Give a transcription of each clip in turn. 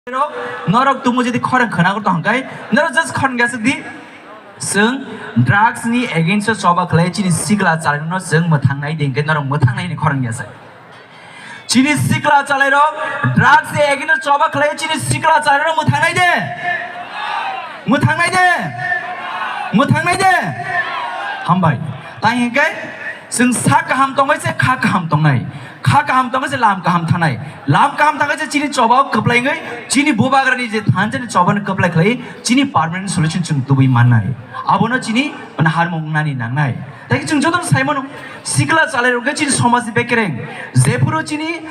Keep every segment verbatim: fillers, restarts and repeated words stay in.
Norok tumu jodi khorang khwna gorto hwnkhe, norok just khorang gasa di. Chwng drugs ni against o choba khlai chini sikla chalairokno chwng mwthangnai di hwnkhe norok mwthangnai ni khorang gasa. Chini sikla chalairok drugs ni against o choba khlai chini sikla chalairok mwthangnai de. Mwthangnai de. Mwthangnai de. Hambai. Tai hwnkhe chwng sak kaham tongnai se kha kaham tongnai. Kha kaham tongkhe se lam kaham thanai. Lam kaham thangkhe se chini chobao kwplai wngwi, chini bubagrani je thansa ni chobano kwplai khlai, chini permanent solution chwng tubui mannai. Abono chini harmung nani nangnai. Tei chwng jotono sai mano, sikla chalairok khe chini somajni bekereng. Jephuru chini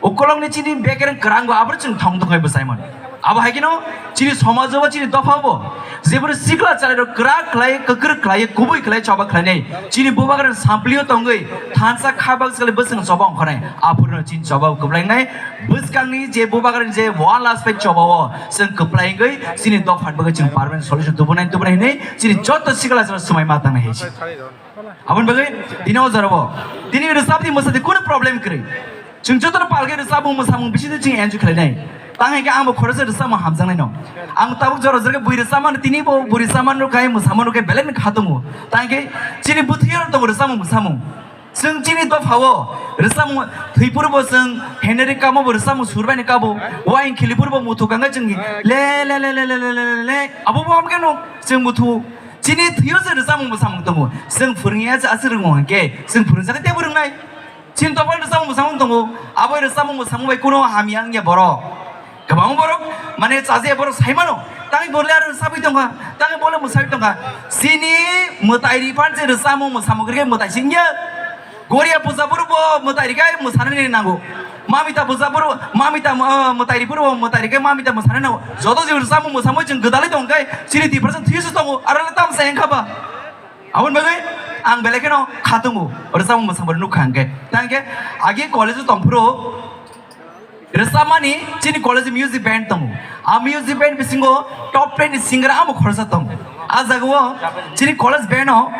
ukolokni chini bekereng kwrango, abono chwng thong thong khai bwsai mano. Abo hai kheno chini somajo bo, chini dopha bo, jeboro sikla chalairok kwrak khlai, kwkrwk khlai, kubui khlai choba khlainai, chini bubagrani samplio tongwi thansa kha baksa khlai bwswng choba ongkhornai, aphuru chini choba kwplaingnai. Bwskangni je bubagrani je one last fight choba o chwng kwplai wngwi chini dopha bagwi chwng permanent solution tubunai tubunai hinwi chini joto sikla chalairok swmai ma tangnai hai se. Aboni bagwi tini o jorao tini rwchapni mwsadi kunu problem kwrwi. Chwng jotono palkhe rwchapmung mwsamung bisingtwi chwng enjoy khlainai. Tang hai khe angbo khoroksa rwchapmung hamjaknaino. Ang tabuk jora jora khe bui rwchapmano, tini bo bui rwchapmano khe mwsamano khe belai no kha tongo. Tang hai khe chini bwthwio tongo rwchapmung mwsamung. Chwng chini dophao rwchapmung thwi phuru bo chwng heneri kamo bo rwchapmung surbaini kabo. Waing khili phuru bo muthu kangkhe chwng le le le le abo bo hamkhe no chwng muthu. Chini thwio se rwchapmung mwsamung tongo. Chwng phwrwngya se aswk rwngmung hwnkhe chwng phwrwngjakhe teibo rwngnai. Chini dophani rwchapmung mwsamung tongo. Abo rwchapmung mwsamung bai kuno hamya wngya borok. Kwbangma borok mane chajakya borok sai mano. Tangwi bo le aro rwchapwi tongkha, tangwi bo le mwsai tongkha. Chini mwtai ri phan se rwchapmung mwsamung kwrwikhe mwtai se wngya. Goria puja phuru bo mwtai rikhe mwsanani nango. Mamita puja phuru, mamita, ah, mwtai ri phuru bo mwtai rikhe mamita mwsanani nango. Joto je rwchapmung mwsamung chwng gwdalwi tongkhe chini Tiprasa thwisu tongo. Aro le tamsa wngkha ba? Aboni bagwi ang belai kheno kha tongo, rwchapmung mwsamung nukha hwnkhe. Tang khe agi college-o tongphuru rwchapmani chini college music band tongo. A music band bisingo top ten ni singer amo khoroksa tongo. A jagao chini college band-o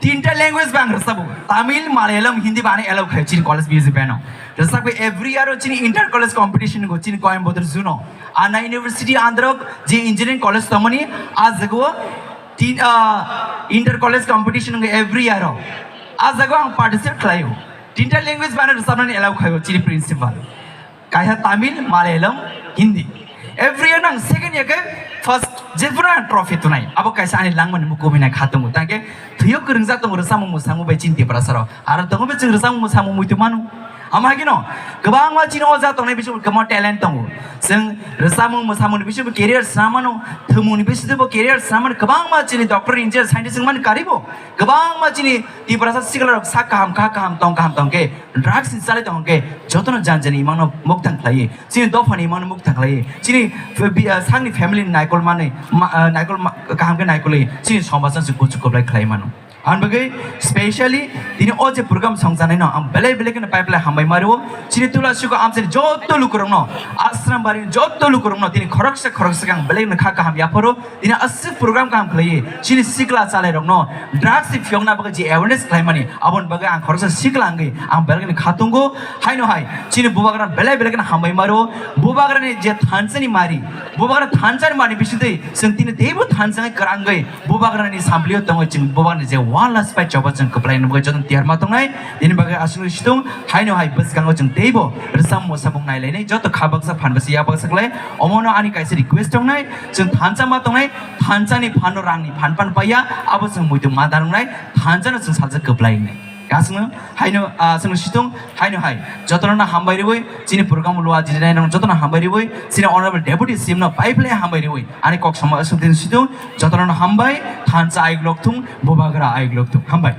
tinta language bai ang rwchapbo. Tamil, Malayalam, Hindi bai ano allow khaio chini college music band-o. Rwchapwi every year-o chini inter college competition go chini Coimbatore Zoo-no. Anna University under-o je engineering college tongmani, a jagao Tin, ah, inter college competition wngkha every year o. A jaga ang participate khlaio. Tinta language bano rwchapnani allow khaio chini principal. Kaisa Tamil, Malayalam, Hindi. Every year nang second year khe first, jephuru ang trophy tunai. Abo kaisa ani langmani mukuminai kha tongo. Tangkhe thwio kwrwngjak tongo rwchapmung mwsamung bai chini Tiprasa rok. Aro tongo be chwng rwchapmung mwsamung muitu mano. Ama hagino kwbangma chini o ja tongnai bisingo kwbangma talent tongo. Chwng rwchapmung mwsamungni bisingo career swnam mano, thwngmungni bisingo career swnam mano, kwbangma chini doctor, engineer, scientist wngmani karibo. Kwbangma chini Tiprasa sikla rok sak kaham, kha kaham, tong kaham tongkhe, drugs ni chalai tongkhe, jotono jan jani imangno mukthang khlaiwi, chini dophani imangno mukthang khlaiwi, chini f-, bi-, ah, sakni family ni naikol manwi, ma-, ah, naikol ma-, kaham khe naikolwi, chini somajno se kuchuk kwplai khlai mano. Ang bagwi specially tini o je program songjanai no ang belai belai kheno pai belai hambai mario. Chini Tulasiko amchani joto lukurokno, Asrambari joto lukurokno tini khoroksa khoroksa ang belai kheno kha kaham yapharo. Tini aswk program kaham khlaiwi chini sikla chalairokno drugs ni phiyokna bagwi je awareness khlaimani, aboni bagwi ang khoroksa sikla wngwi ang belai kheno kha tongo. Haino hai chini bubagra belai belai kheno hambai mario. Bubagrani je thansani mari, bubagra thansani mari bisingtwi chwng tini teibo thansa kwrangwi Bubagrani samplio tongwi chwng bubagrani je one last fight choba chwng kwplai nugwi jotono tiyar ma tongnai. Bini bagwi aswk situng haino hai bwskango chwng teibo rwchapmung mwsamung nailainai joto kha baksa phan baksa yak baksa khlai. Omono ani kaisa request tongnai, chwng thansa ma tongnai, thansani phano rangni phan pan paiya, abo chwng muitu ma darwngnai, thansano chwng salsa kwplai wngnai. Aswkno haino, ah, chwng situng haino hai jotono hambai riwi chini program lua jinai nang jotono hambai riwi chini honorable deputy C M no pai phlai hambai riwi ani kok sama aswk din situng jotono hambai thansa ayuk lok thung bubagra ayuk lok thung hambai.